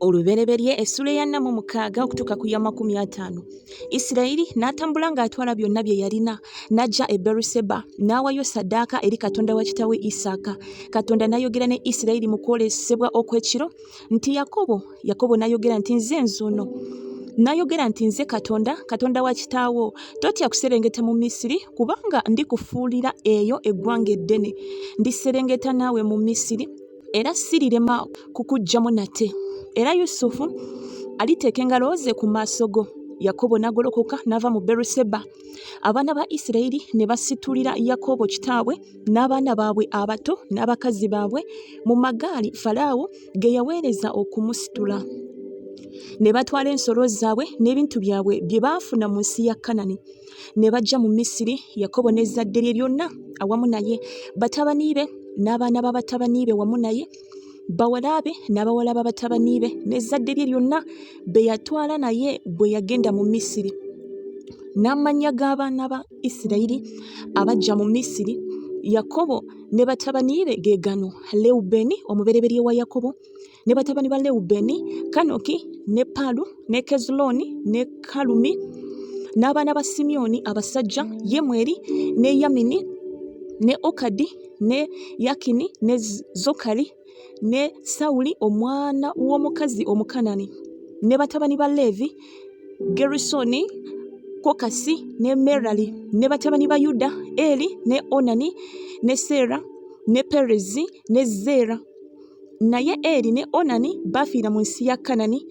Olubereberye essula eya 46 okutuuka ku ya 50. Isirayiri n'atambula ng'atwala byonna bye yalina, n'ajja e Beruseba, n'awaayo ssaddaaka eri Katonda wa kitaawe Isaaka. Katonda n'ayogera ne Isirayiri mu kwolesebwa okw'ekiro nti, Yakobo! Yakobo n'ayogera nti, Nze nzuuno. N'ayogera nti, Nze Katonda, Katonda wa kitaawo. Totya kuserengeta mu Misiri, kubanga ndikufuulira eyo eggwanga eddene. Ndiserengeta naawe mu Misiri, era sirirema kukuggyamu nate. Era Yusufu aliteeka engalo ze ku maaso go. Yakobo n'agolokoka n'ava mu Beruseba. Abaana ba Isirayiri ne basitulira Yakobo kitaabwe n'abaana baabwe abato n'abakazi baabwe mu magaali Falaawo ge yaweereza okumusitula. Ne batwala ensolo zaabwe n'ebintu byabwe bye baafuna mu nsi ya Kanani. Ne bajja mu Misiri, Yakobo n'ezzadde lye lyonna awamu naye, batabani be n'abaana ba batabani be wamu naye, bawala be n'abawala ba batabani be, n'ezzadde lye lyonna be yatwala naye bwe yagenda mu Misiri. N'amannya g'abaana ba Isirayiri abajja mu Misiri, Yakobo ne batabani be ge gano: Lewubeeni omubereberye wa Yakobo, ne batabani ba Lewubeeni, Kanoki ne Palu ne Kezulooni ne Kalumi, n'abaana ba Simyoni abasajja, Yemweri ne Yamini ne Okadi ne Yakini ne Zokali ne Sawuli omwana w'omukazi Omukanani, ne batabani ba Leevi, Gerusoni, Kokasi ne Merali, ne batabani ba Yuda, Eri ne Onani ne Sera ne Perezi ne Zeera. Naye Eri ne Onani baafiira mu nsi ya Kanani,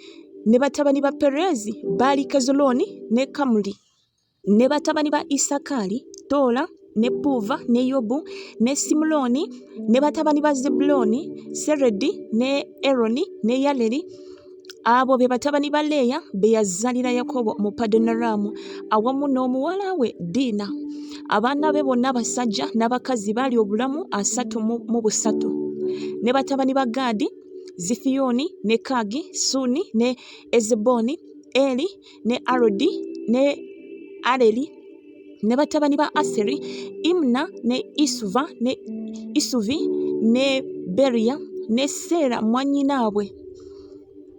ne batabani ba Perezi baali Kezulooni ne Kamuli. Ne batabani ba Isakaali, Tola ne Puuva ne Yobu ne Simulooni, ne batabani ba Zebbulooni, Seredi ne Eroni ne Yaleri. Abo be batabani ba Leeya be yazaalira Yakobo mu Padanaraamu awamu n'omuwala we Diina. Abaana be bonna abasajja n'abakazi baali obulamu 33. Ne batabani ba Gaadi, Zifiyoni ne Kaagi, Suni ne Ezeboni, Eri ne Arodi ne Areli. Ne batabani ba Aseri, Imuna ne Isuva ne Isuvi ne Beriya ne Seera mwannyinaabwe.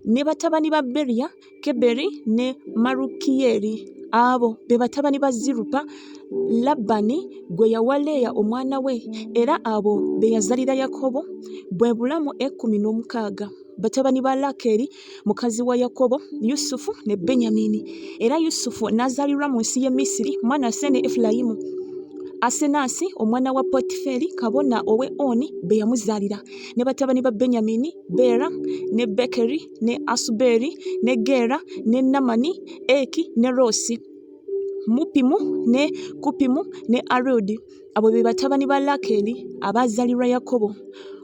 Ne batabani ba Beriya, Keberi ne Malukiyeri. Abo be batabani ba Zirupa, Labani gwe yawa Leeya omwana we, era abo be yazaalira Yakobo, bwe bulamu 16. Batabani ba Laakeeri mukazi wa Yakobo, Yusufu ne Benyamini. Era Yusufu n'azaalirwa mu nsi y'e Misiri Manase ne Efulayimu. Asenaasi omwana wa Potiferi kabona ow'e Oni be yamuzaalira. Ne batabani ba Benyamini, Bera ne Bekeri ne Asuberi ne Gera ne Namani, Eki ne Rosi. Mupimu ne Kupimu ne Arudi. Abo be batabani ba Laakeeri abaazaalirwa Yakobo.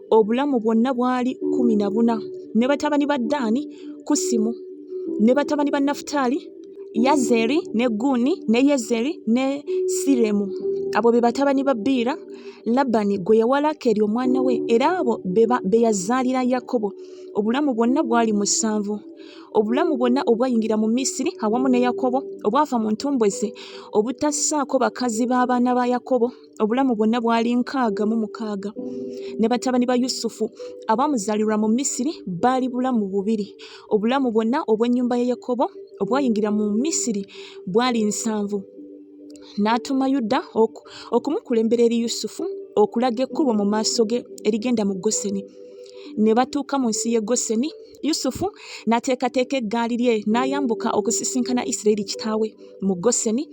Obulamu bwonna bwali 14. Ne batabani ba Ddaani, Kusimu. Ne batabani ba Nafutaali, Yazeri ne Guni ne Yezeri ne Siremu. Abo be batabani ba Biira, Labani gwe yawa Laakeeri omwana we, era abo be yazaalira Yakobo. Obulamu bwonna bwali musanvu. Obulamu bwonna obwayingira mu Misiri awamu ne Yakobo, obwava mu ntumbwe ze, obutassaako bakazi b'abaana ba Yakobo, obulamu bwonna bwali 66. Ne batabani ba Yusufu abaamuzaalirwa mu Misiri baali bulamu bubiri. Obulamu bwonna obw'ennyumba ya Yakobo obwayingira mu Misiri bwali 70. N'atuma Yuda okumukulembera eri Yusufu okulaga ekkubo mu maaso ge erigenda mu Goseni. Ne batuuka mu nsi y'e Goseni. Yusufu n'ateekateeka eggaali lye n'ayambuka okusisinkana Isirayiri kitaawe mu Goseni,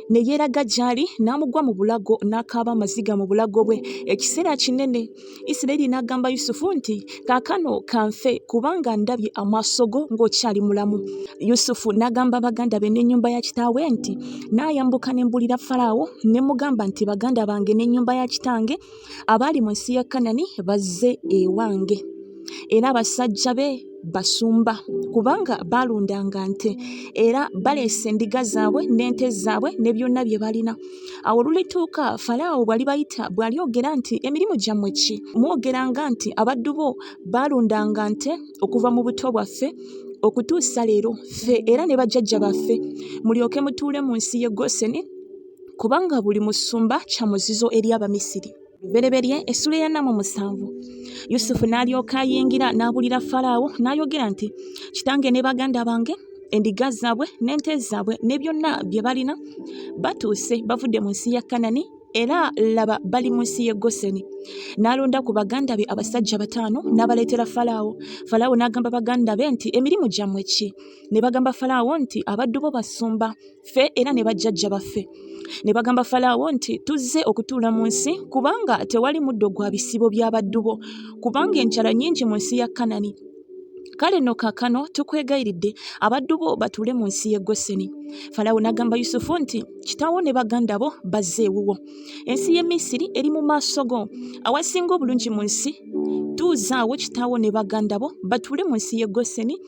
ne yeeraga gy'ali n'amugwa mu bulago n'akaaba amaziga mu bulago bwe ekiseera kinene. Isirayiri n'agamba Yusufu nti, Kaakano ka nfe, kubanga ndabye amaaso go ng'okyali mulamu. Yusufu n'agamba baganda be n'ennyumba ya kitaawe nti, Naayambuka ne mbuulira Falaawo ne mugamba nti, Baganda bange n'ennyumba ya kitange abaali mu nsi ya Kanani bazze ewange, era abasajja be basumba, kubanga baalundanga nte, era baleese endiga zaabwe n'ente zaabwe ne byonna bye balina. Awo olulituuka Falaawo bw'alibayita, bw'alyogera nti, Emirimu gyammwe ki? Mwogeranga nti, Abaddu bo baalundanga nte okuva mu buto bwaffe okutuusa leero, ffe era ne bajjajja baffe, mulyoke mutuule mu nsi y'e Goseni, kubanga buli musumba kya muzizo eri Abamisiri. Lubereberye essula ey'ana mu musanvu. Yusufu n'alyoka ayingira n'abulira Falaawo n'ayogera nti, Kitange ne baganda bange, endiga zaabwe n'ente zaabwe ne byonna bye balina batuuse bavudde mu nsi ya Kanani era laba bali mu nsi y'e Goseni. N'alonda ku baganda be abasajja bataano n'abaleetera Falaawo. Falaawo n'agamba baganda be nti, Emirimu gyammwe ki? Ne bagamba Falaawo nti, Abaddu bo basumba. ffe era ne bajjajja baffe. Ne bagamba Falaawo nti, Tuzze okutuula mu nsi, kubanga tewali muddo gwa bisibo bya baddu bo, kubanga enjala nnyingi mu nsi ya Kanani. Kale nno kaakano tukwegayiridde, abaddu bo batuule mu nsi y'e Goseni. Falaawo n'agamba Yusufu nti, Kitaawo ne baganda bo bazze ewuwo. Ensi y'e Misiri eri mu maaso go, awasinga obulungi mu nsi. Tuuzaawo kitaawo ne baganda bo batuule mu nsi y'e Goseni,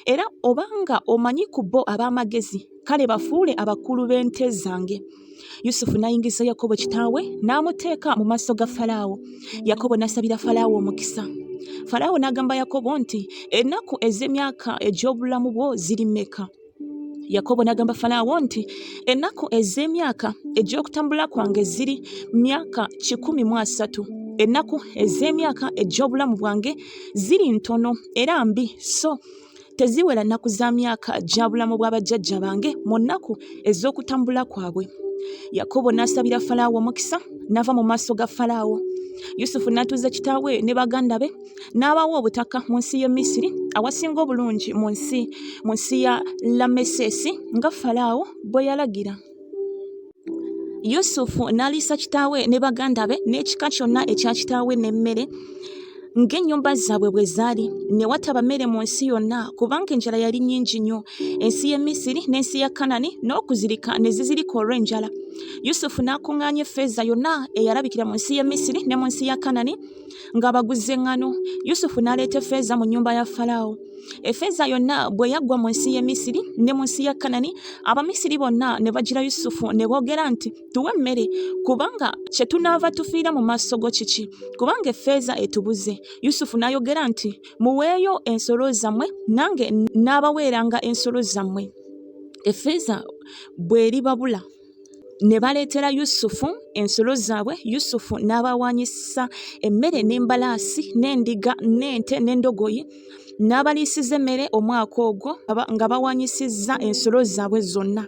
Era obanga omanyi ku bo ab'amagezi, kale bafuule abakulu b'ente zange. Yusufu n'ayingiza Yakobo kitaawe n'amuteeka mu maaso ga Falaawo. Yakobo n'asabira Falaawo omukisa. Falaawo n'agamba Yakobo nti, Ennaku ez'emyaka egy'obulamu bwo ziri mmeka? Yakobo n'agamba Falaawo nti, Ennaku ez'emyaka egy'okutambula kwange ziri myaka 130. Ennaku ez'emyaka egy'obulamu bwange ziri ntono era mbi, so teziwera nnaku za myaka gya bulamu bwa bajjajja bange mu nnaku ez'okutambula kwabwe. Yakobo n'asabira Falaawo omukisa, n'ava mu maaso ga Falaawo. Yusufu n'atuuza kitaawe ne baganda be n'abawa obutaka mu nsi y'e Misiri awasinga obulungi mu nsi mu nsi ya Lamesesi nga Falaawo bwe yalagira. Yusufu n'aliisa kitaawe ne baganda be n'ekika kyonna ekya kitaawe n'emmere ng'ennyumba zaabwe bwe zaali. Ne wataba mmere mu nsi yonna, kubanga enjala yali nnyingi nnyo, ensi y'e Misiri n'ensi ya Kanani n'okuzirika ne zizirika olw'enjala. Yusufu n'akuŋŋaanya effeeza yonna eyalabikira mu nsi y'e Misiri ne mu nsi ya Kanani ng'abaguza eŋŋano. Yusufu n'aleeta effeeza mu nnyumba ya Falaawo. Effeeza yonna bwe yaggwa mu nsi y'e Misiri ne mu nsi ya Kanani, Abamisiri bonna ne bagira Yusufu ne boogera nti, Tuwe emmere, kubanga kye tunaava tufiira mu maaso go kiki? Kubanga effeeza etubuze. Yusufu n'ayogera nti, Muweeyo ensolo zammwe, nange n'abaweeranga ensolo zammwe. Effeeza bw'eribabula. Ne baleetera Yusufu ensolo zaabwe, Yusufu n'abawaanyisa emmere n'embalaasi n'endiga n'ente n'endogoyi, n'abaliisiza emmere omwaka ogwo nga bawaanyisizza ensolo zaabwe zonna.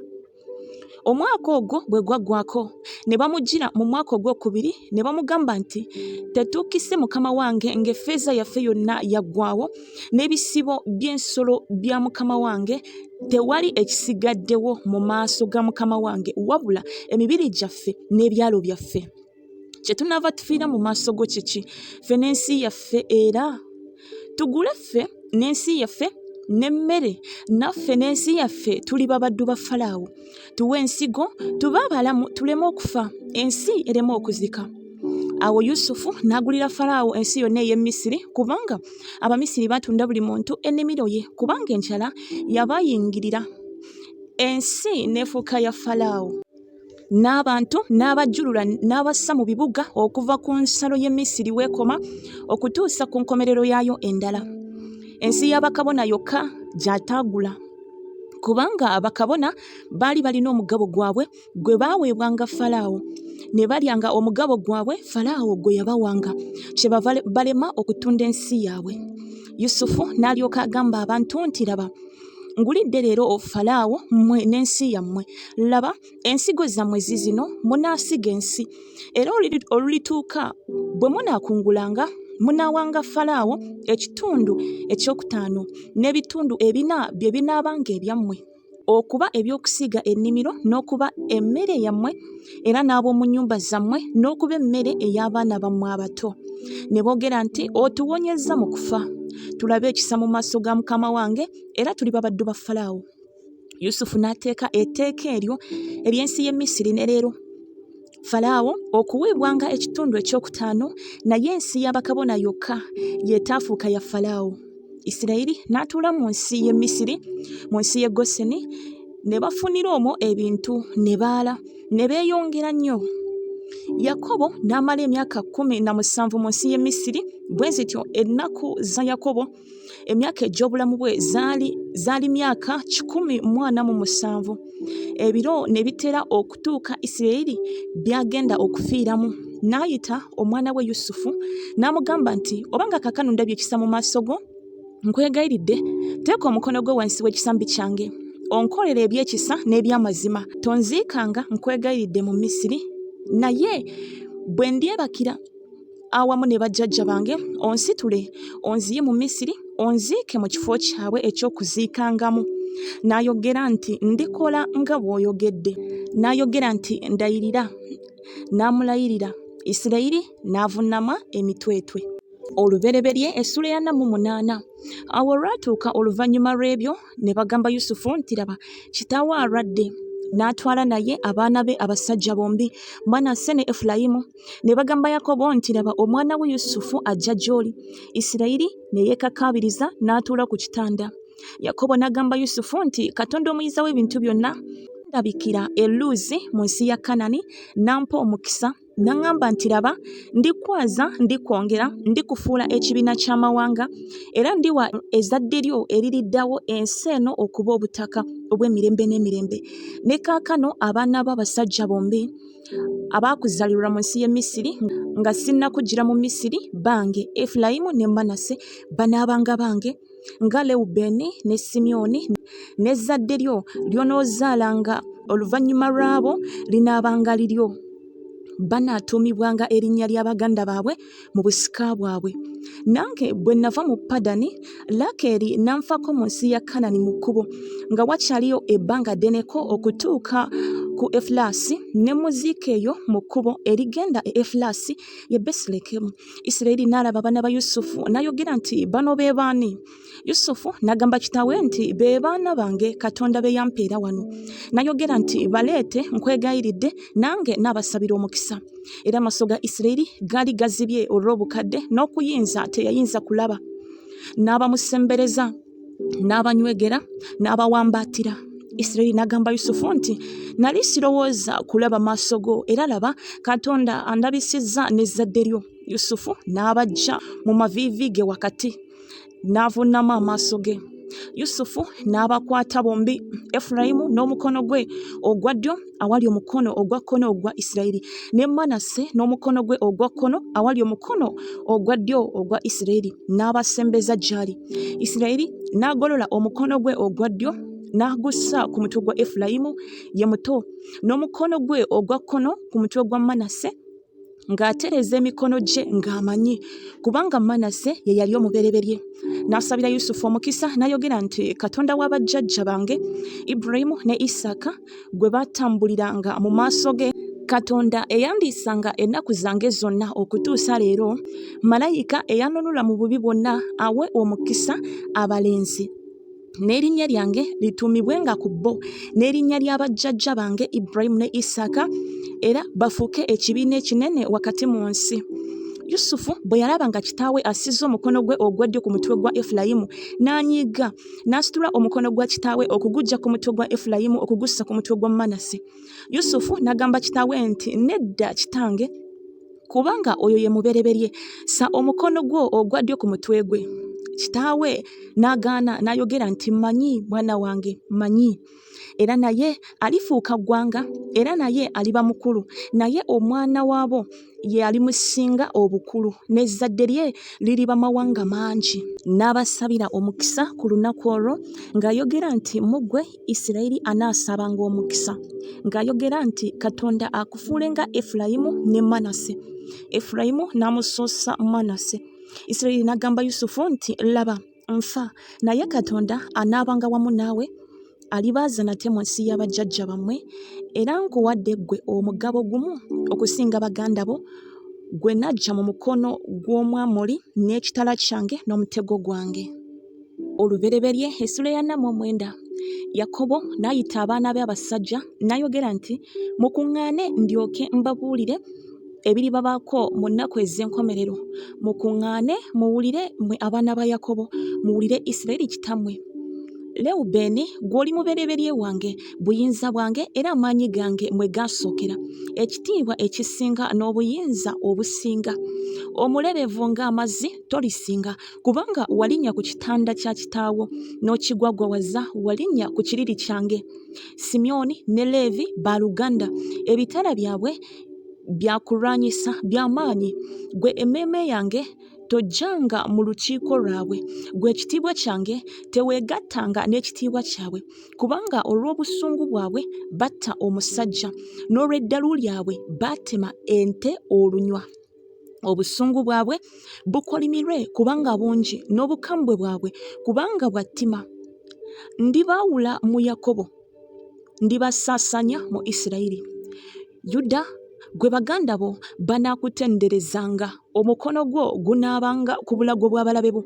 Omwaka ogwo bwe gwaggwaako, ne bamujjira mu mwaka ogwokubiri ne bamugamba nti, Tetuukise mukama wange ng'effeeza yaffe yonna yaggwaawo, n'ebisibo by'ensolo bya mukama wange tewali ekisigaddewo mu maaso ga mukama wange wabula emibiri gyaffe n'ebyalo byaffe. Kye tunaava tufiira mu maaso go kiki, ffe n'ensi yaffe era? Tugule ffe n'ensi yaffe n'emmere, naffe n'ensi yaffe tuliba baddu ba Falaawo. Tuwe ensigo tube abalamu tuleme okufa, ensi ereme okuzika. Awo Yusufu n'agulira Falaawo ensi yonna ey'e Misiri, kubanga Abamisiri batunda buli muntu ennimiro ye, kubanga enjala yabayingirira. Ensi n'efuuka ya Falaawo. N'abantu n'abajjulula n'abassa mu bibuga okuva ku nsalo y'e Misiri w'ekoma okutuusa ku nkomerero yaayo endala. Ensi ya bakabona yokka gy'ataagula, kubanga bakabona baali balina omugabo gwabwe gwe baaweebwanga Falaawo, ne balyanga omugabo gwabwe Falaawo gwe yabawanga, kyebava balema okutunda ensi yaabwe. Yusufu n'alyoka agamba abantu nti, Laba, ngulidde leero Falaawo mmwe n'ensi yammwe. Laba, ensigo zammwe ziizino, munaasiga ensi. Era olulituuka bwe munaakungulanga, munaawanga Falaawo ekitundu ekyokutaano, n'ebitundu ebina bye binaabanga ebyammwe, okuba eby'okusiiga ennimiro, n'okuba emmere yammwe era n'ab'omu nnyumba zammwe, n'okuba emmere ey'abaana bammwe abato. Ne boogera nti, Otuwonyezza mu kufa, tulabe ekisa mu maaso ga mukama wange, era tuliba baddu ba Falaawo. Yusufu n'ateeka etteeka eryo ery'ensi y'e Misiri ne leero, Falaawo okuweebwanga ekitundu ekyokutaano, naye ensi ya bakabona yokka y'etaafuuka ya Falaawo. Isirayiri n'atuula mu nsi y'e Misiri, mu nsi y'e Goseni, ne bafunira omwo ebintu ne baala, ne beeyongera nnyo. Yakobo n'amala emyaka 17 mu nsi y'e Misiri, bwe zityo ennaku za Yakobo Emyaka egy'obulamu bwe zaali zaali myaka 147. Ebiro ne bitera okutuuka Isirayiri by'agenda okufiiramu. N'ayita omwana we Yusufu n'amugamba nti, Obanga kaakano ndabye ekisa mu maaso go, nkwegayiridde, teeka omukono gwo wansi w'ekisambi kyange, onkolere eby'ekisa n'eby'amazima. Tonziikanga, nkwegayiridde, mu Misiri, naye bwe ndyebakira awamu ne bajjajja bange, onsitule onziye mu Misiri, onziike mu kifo kyabwe eky'okuziikangamu. N'ayogera nti, Ndikola nga bw'oyogedde. N'ayogera nti, Ndayirira. N'amulayirira. Isirayiri n'avunnama emitwetwe. Olubereberye essuula ya 48. Awo olwatuuka oluvannyuma lw'ebyo ne bagamba Yusufu nti, Laba, kitaawo alwadde. N'atwala naye abaana be abasajja bombi, Manase ne Efulayimu. Ne bagamba Yakobo nti, Laba, omwana wo Yusufu ajja gy'oli. Isirayiri ne yeekakaabiriza n'atuula ku kitanda. Yakobo n'agamba Yusufu nti, Katonda Omuyinza w'ebintu byonna ndabikira e Luzi mu nsi ya Kanani, n'ampa omukisa N'aŋŋamba nti, Laba, ndikwaza, ndikwongera, ndikufuula ekibiina ky'amawanga, era ndiwa ezzadde lyo eririddawo ensi eno okuba obutaka obw'emirembe n'emirembe. Ne kaakano abaana bo abasajja bombi abaakuzaalirwa mu nsi y'e Misiri nga sinnakuggyira mu Misiri bange, Efulayimu ne Manase banaabanga bange, nga Lewubeeni ne Simyoni, n'ezzadde lyo ly'onoozaalanga oluvannyuma lw'abo linaabanga liryo. Banaatuumibwanga erinnya lya baganda baabwe mu busika bwabwe. Nange bwe nava mu Padani, Laakeeri n'anfaako mu nsi ya Kanani mu kkubo, nga wakyaliyo ebbanga ddeneko okutuuka ku Efulaasi, ne mmuziika eyo mu kkubo erigenda e Efulaasi, ye Besirekemu. Isirayiri n'alaba abaana ba Yusufu n'ayogera nti, Bano be baani? Yusufu n'agamba kitaawe nti, Be baana bange Katonda be yampeera wano. N'ayogera nti, Baleete, nkwegayiridde, nange naabasabira omukisa. Era amaaso ga Isirayiri gaali gazibye olw'obukadde, n'okuyinza teyayinza kulaba. N'abamusembereza n'abanywegera n'abawambaatira. Isirayiri n'agamba Yusufu nti, Nali sirowooza kulaba maaso go, era laba, Katonda andabisizza n'ezzadde lyo. Yusufu n'abaggya mu maviivi ge wakati, n'avunnama amaaso ge. Yusufu n'abakwata bombi, Efulayimu n'omukono gwe ogwa ddyo awali omukono ogwa kkono ogwa Isirayiri, ne Manase n'omukono gwe ogwa kkono awali omukono ogwa ddyo ogwa Isirayiri, n'abasembeza gy'ali. Isirayiri n'agolola omukono gwe ogwa ddyo n'agussa ku mutwe gwa Efulayimu ye muto, n'omukono gwe ogwa kkono ku mutwe gwa Manase, ng'atereeza emikono gye ng'amanyi, kubanga Manase ye yali omubereberye. N'asabira Yusufu omukisa n'ayogera nti, Katonda wa bajjajja bange Ibulayimu ne Isaaka gwe baatambuliranga mu maaso ge, Katonda eyandiisanga ennaku zange zonna okutuusa leero, malayika eyannunula mu bubi bwonna awe omukisa abalenzi. N'erinnya lyange lituumibwenga ku bo, n'erinnya lya bajjajja bange Ibulayimu ne Isaaka, era bafuuke ekibiina ekinene wakati mu nsi. Yusufu bwe yalaba nga kitaawe assizza omukono gwe ogwa ddyo ku mutwe gwa Efulayimu, n'anyiiga, n'asitula omukono gwa kitaawe okuguggya ku mutwe gwa Efulayimu okugussa ku mutwe gwa Manase. Yusufu n'agamba kitaawe nti, Nedda kitange, kubanga oyo ye mubereberye, ssa omukono gwo ogwa ddyo ku mutwe gwe. Kitaawe n'agaana n'ayogera nti, Mmanyi, mwana wange, mmanyi. Era naye alifuuka ggwanga, era naye aliba mukulu, naye omwana waabo ye alimusinga obukulu, n'ezzadde lye liriba mawanga mangi. N'abasabira omukisa ku lunaku olwo ng'ayogera nti, Mu ggwe Isirayiri anaasabanga omukisa, ng'ayogera nti, Katonda akufuule nga Efulayimu ne Manase. Efulayimu n'amusoosa Manase. Isirayiri n'agamba Yusufu nti, Laba, nfa, naye Katonda anaabanga wamu naawe, alibaaza nate mu nsi ya bajjajja bammwe, era nkuwadde ggwe omugabo gumu okusinga baganda bo, gwe naggya mu mukono gw'Omwamoli n'ekitala kyange n'omutego gwange. Olubereberye essula ya 49. Yakobo n'ayita abaana be abasajja n'ayogera nti, Mukuŋŋaane ndyoke mbabuulire ebiribabaako mu nnaku ez'enkomerero. Mukuŋŋaane muwulire mmwe abaana ba Yakobo, muwulire Isirayiri kitammwe. Lewubeeni, ggwe oli mubereberye wange, buyinza bwange era amaanyi gange mwe gaasookera, ekitiibwa ekisinga n'obuyinza obusinga. Omulebevu ng'amazzi tolisinga, kubanga walinnya ku kitanda kya kitaawo n'okigwagwawaza, walinnya ku kiriri kyange. Simyoni ne Leevi ba luganda, ebitala byabwe byakulwanyisa bya maanyi. Ggwe emmeeme yange, tojjanga mu lukiiko lwabwe, ggwe ekitiibwa kyange, teweegattanga n'ekitiibwa kyabwe. Kubanga olw'obusungu bwabwe batta omusajja, n'olw'eddalu lyabwe baatema ente olunywa. Obusungu bwabwe bukolimirwe kubanga bungi, n'obukambwe bwabwe kubanga bwa ttima. Ndibaawula mu Yakobo, ndibasaasaanya mu Isirayiri. Yuda, ggwe baganda bo banaakutenderezanga, omukono gwo gunaabanga ku bulago bw'abalabe bo,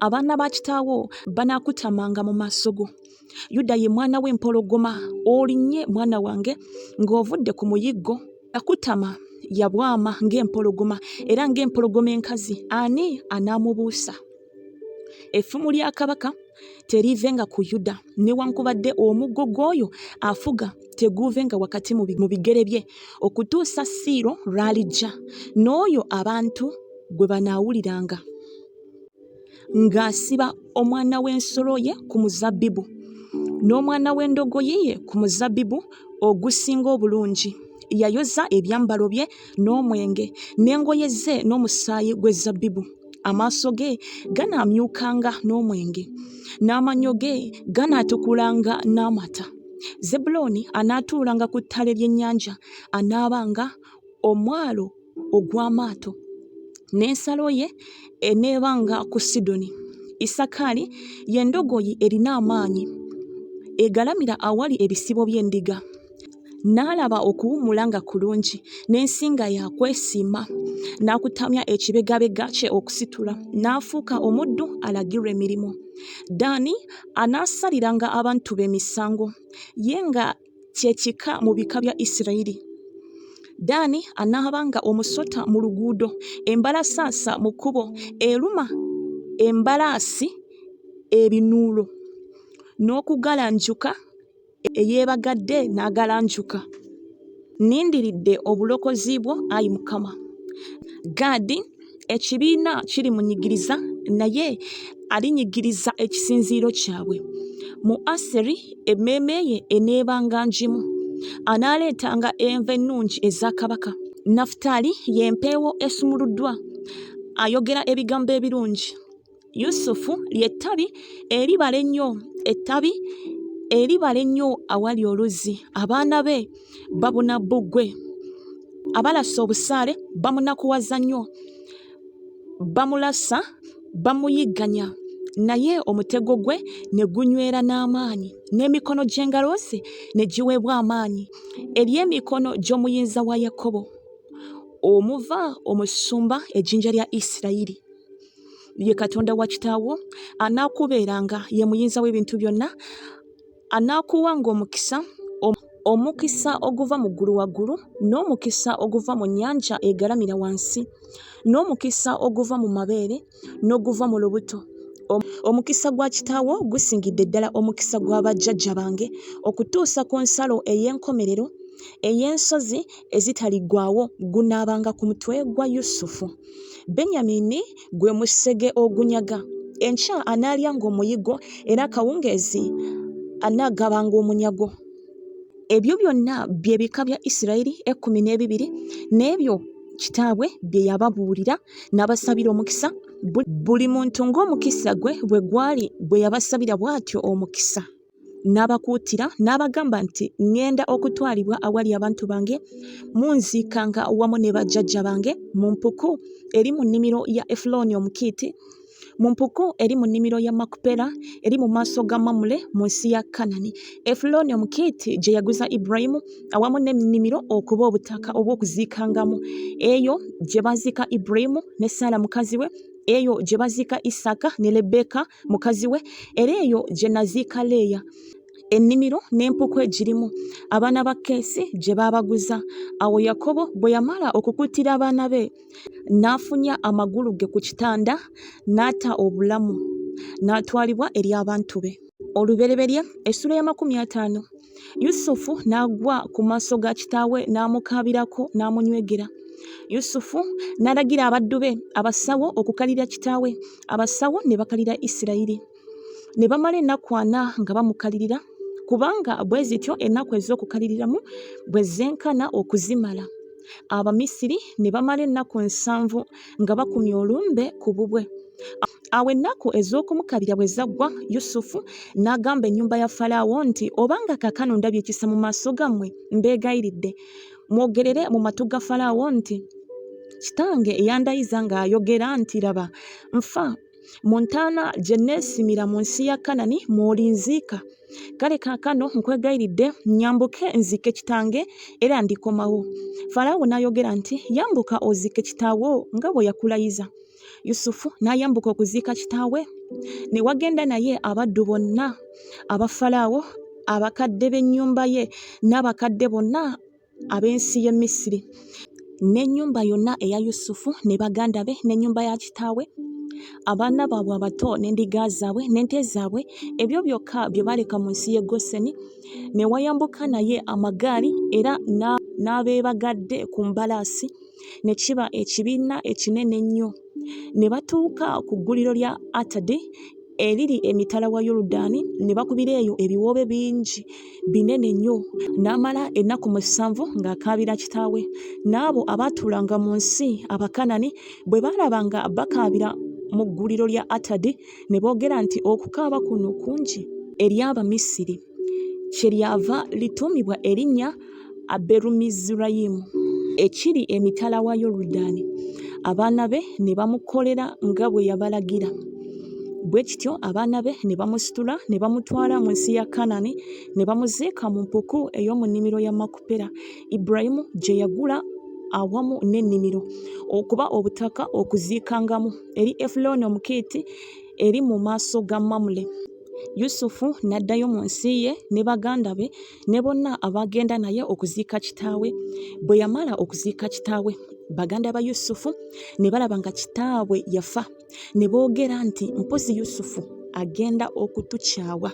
abaana ba kitaawo banaakutamanga mu maaso go. Yuda ye mwana w'empologoma, olinnye mwana wange ng'ovudde ku muyiggo. Yakutama, yabwama ng'empologoma, era ng'empologoma enkazi, ani anaamubuusa? Effumu lya kabaka teriivenga ku Yuda, newankubadde omuggo gw'oyo afuga teguuvenga wakati mu bigere bye, okutuusa Siiro lw'alijja, n'oyo abantu gwe banaawuliranga. Ng'asiba omwana w'ensolo ye ku muzabbibu, n'omwana w'endogoyi ye ku muzabbibu ogusinga obulungi. Yayoza ebyambalo bye n'omwenge, n'engoye ze n'omusaayi gw'ezzabbibu. Amaaso ge ganaamyukanga n'omwenge, n'amannyo ge ganaatukulanga n'amata. Zebbulooni anaatuulanga ku ttale ly'ennyanja, anaabanga omwalo ogw'amaato, n'ensalo ye eneebanga ku Sidoni. Isakaali ye ndogoyi erina amaanyi, egalamira awali ebisibo by'endiga. N'alaba okuwummula nga kulungi, n'ensi nga ya kwesiima. N'akutamya ekibegabega kye okusitula, n'afuuka omuddu alagirwa emirimu. Ddaani anaasaliranga abantu be emisango, ye nga kye kika mu bika bya Isirayiri. Ddaani anaabanga omusota mu luguudo, embalasaasa mu kkubo, eruma embalaasi ebinuulo, n'okugalanjuka eyeebagadde n'agalanjuka. Nnindiridde obulokozi bwo, ayi Mukama. Gaadi, ekibiina kirimunyigiriza, naye alinyigiriza ekisinziiro kyabwe. Mu Aseri emmeeme ye eneebanga ngimu, anaaleetanga enva ennungi eza kabaka. Nafutaali ye mpeewo esumuluddwa, ayogera ebigambo ebirungi. Yusufu lye ttabi eribala ennyo, ettabi eribala ennyo awali oluzzi. Abaana be babuna bbugwe, abalasa obusaale bamunakuwaza nnyo, bamulasa, bamuyigganya, naye omutego gwe ne gunywera n'amaanyi, n'emikono gy'engalo ze ne giweebwa amaanyi eri emikono gy'Omuyinza wa Yakobo, omuva omusumba ejjinja lya Isirayiri. Ye Katonda wa kitaawo, anaakubeeranga, ye Muyinza w'ebintu byonna, anaakuwanga omukisa, omukisa oguva mu ggulu waggulu, n'omukisa oguva mu nnyanja egalamira wansi, n'omukisa oguva mu mabeere, n'oguva mu lubuto. Omukisa gwa kitaawo gusingidde ddala omukisa gwa bajjajja bange, okutuusa ku nsalo ey'enkomerero ey'ensozi ezitaliggwaawo gunaabanga ku mutwe gwa Yusufu. Benyamini gwe musege ogunyaga. Enkya anaalyanga omuyiggo, era akawungeezi anaagabanga omunyago. Ebyo byonna bye bika bya Isirayiri 12, n'ebyo kitaabwe bye yababuulira n'abasabira omukisa, buli muntu ng'omukisa gwe bwe gwali bwe yabasabira bw'atyo omukisa. N'abakuutira n'abagamba nti, Ŋŋenda okutwalibwa awali abantu bange, munziikanga wamu ne bajjajja bange mu mpuku eri mu nnimiro ya Efulooni Omukiiti, mu mpuku eri mu nnimiro ya Makupera eri mu maaso ga Mamule mu nsi ya Kanani, Efulooni Omukiiti gye yaguza Ibulayimu awamu n'ennimiro okuba obutaka obw'okuziikangamu, eyo gye baaziika Ibulayimu ne Saala mukazi we, eyo gye baziika Isaaka ne Lebbeeka mukazi we, era eyo gye naziika Leeya. Ennimiro n'empuku egirimu, abaana ba Keesi gye baabaguza. Awo Yakobo bwe yamala okukuutira abaana be, n'afunya amagulu ge ku kitanda, n'ata obulamu, n'atwalibwa eri abantu be. Olubereberye essula ya 50. Yusufu n'agwa ku maaso ga kitaawe n'amukaabirako n'amunywegera. Yusufu n'alagira abaddu be abasawo okukalira kitaawe, abasawo ne bakalira Isirayiri. Ne bamala ennaku ana nga bamukalirira, kubanga bwe zityo ennaku ez'okukaliriramu bwe zenkana okuzimala. Abamisiri ne bamala ennaku 70 nga bakumye olumbe ku bubwe. Awo ennaku ez'okumukabira bwe zaggwa, Yusufu n'agamba ennyumba ya Falaawo nti, Obanga kaakano ndabye ekisa mu maaso gammwe, mbeegayiridde, mwogerere mu matu ga Falaawo nti, Kitange yandayiza ng'ayogera nti, Laba, nfa, mu ntaana gye neesimira mu nsi ya Kanani mw'olinziika. Kale kaakano nkwegayiridde nnyambuke nziike kitange era ndikomawo. Falaawo n'ayogera nti, Yambuka oziike kitaawo nga bwe yakulayiza. Yusufu n'ayambuka okuziika kitaawe, ne wagenda naye abaddu bonna aba Falaawo, abakadde b'ennyumba ye n'abakadde bonna ab'ensi y'e Misiri, n'ennyumba yonna eya Yusufu ne baganda be n'ennyumba ya kitaawe, abaana baabwe abato n'endiga zaabwe n'ente zaabwe, ebyo byokka bye baaleka mu nsi y'e Goseni. Ne wayambuka naye amagaali era n'abeebagadde ku mbalaasi, ne kiba ekibiina ekinene ennyo. Ne batuuka ku gguliro lya Atadi eriri emitala wa Yoludaani, ne bakubira eyo ebiwoobe bingi binene nnyo. N'amala ennaku 70 ng'akaabira kitaawe. N'abo abaatuulanga mu nsi Abakanani bwe baalaba nga bakaabira mu gguliro lya Atadi, ne boogera nti, Okukaaba kuno kungi eri Abamisiri. Kyeryava lituumibwa erinnya Aberumizurayimu, ekiri emitala wa Yoludaani. Abaana be ne bamukolera nga bwe yabalagira. Bwe kityo abaana be ne bamusitula ne bamutwala mu nsi ya Kanani ne bamuziika mu mpuku ey'omu nnimiro ya Makupera, Ibulayimu gye yagula awamu n'ennimiro okuba obutaka okuziikangamu eri Efulooni Omukiiti eri mu maaso ga Mamule. Yusufu n'addayo mu nsi ye ne baganda be ne bonna abaagenda naye okuziika kitaawe. Bwe yamala okuziika kitaawe, baganda ba Yusufu ne balaba nga kitaabwe yafa, ne boogera nti, Mpozzi Yusufu agenda okutukyawa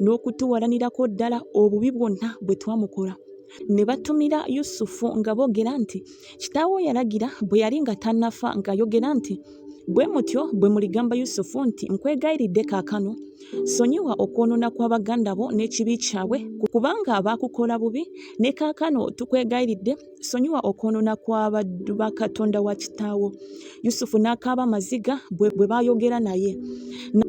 n'okutuwalanirako ddala obubi bwonna bwe twamukola. Ne batumira Yusufu nga boogera nti, Kitaawo yalagira bwe yali nga tannafa ng'ayogera nti, Bwe mutyo bwe muligamba Yusufu nti, Nkwegayiridde kaakano, sonyiwa okwonoona kwa baganda bo n'ekibi kyabwe, kubanga baakukola bubi, ne kaakano tukwegayiridde, sonyiwa okwonoona kw'abaddu ba Katonda wa kitaawo. Yusufu n'akaaba amaziga bwe baayogera naye.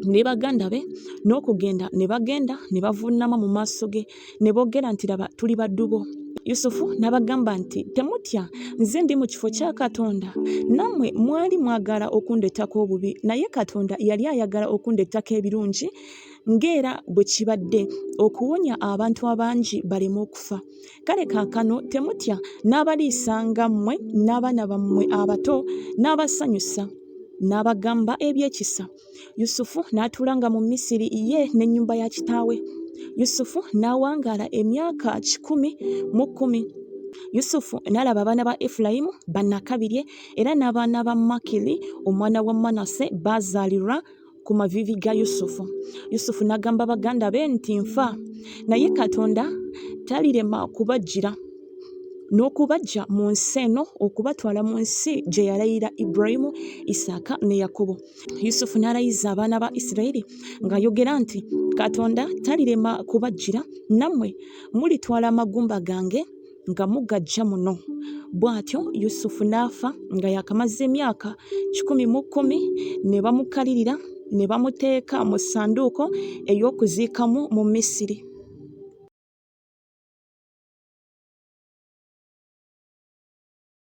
Ne baganda be n'okugenda ne bagenda ne bavuunama mu maaso ge. Ne boogera nti, Laba, tuli baddu bo. Yusufu n'abagamba nti, Temutya, nze ndi mu kifo kya Katonda. Nammwe mwali mwagala okundetako obubi, naye Katonda yali ayagala okundetako ebirungi, ng'era bwe kibadde, okuwonya abantu abangi baleme okufa. Kale kaakano temutya, nnaabaliisanga mmwe n'abaana bammwe abato, nnaabasanyusa. N'abagamba eby'ekisa. Yusufu n'atuulanga mu Misiri ye n'ennyumba ya kitaawe. Yusufu n'awangaala emyaka 110. Yusufu n'alaba abaana ba Efulayimu bannakabirye, era n'abaana ba Makiri omwana wa Manase baazaalirwa ku maviivi ga Yusufu. Yusufu n'agamba baganda be nti, Nfa, naye Katonda talirema kubajjira n'okubaggya mu nsi eno okubatwala mu nsi gye yalayira Ibulayimu, Isaaka ne Yakobo. Yusufu n'alayiza abaana ba Isirayiri ng'ayogera nti, Katonda talirema kubajjira, nammwe mulitwala amagumba gange nga mugaggya muno. Bw'atyo Yusufu n'afa nga yaakamaze emyaka 110, ne bamukalirira ne bamuteeka mu ssanduuko ey'okuziikamu mu Misiri.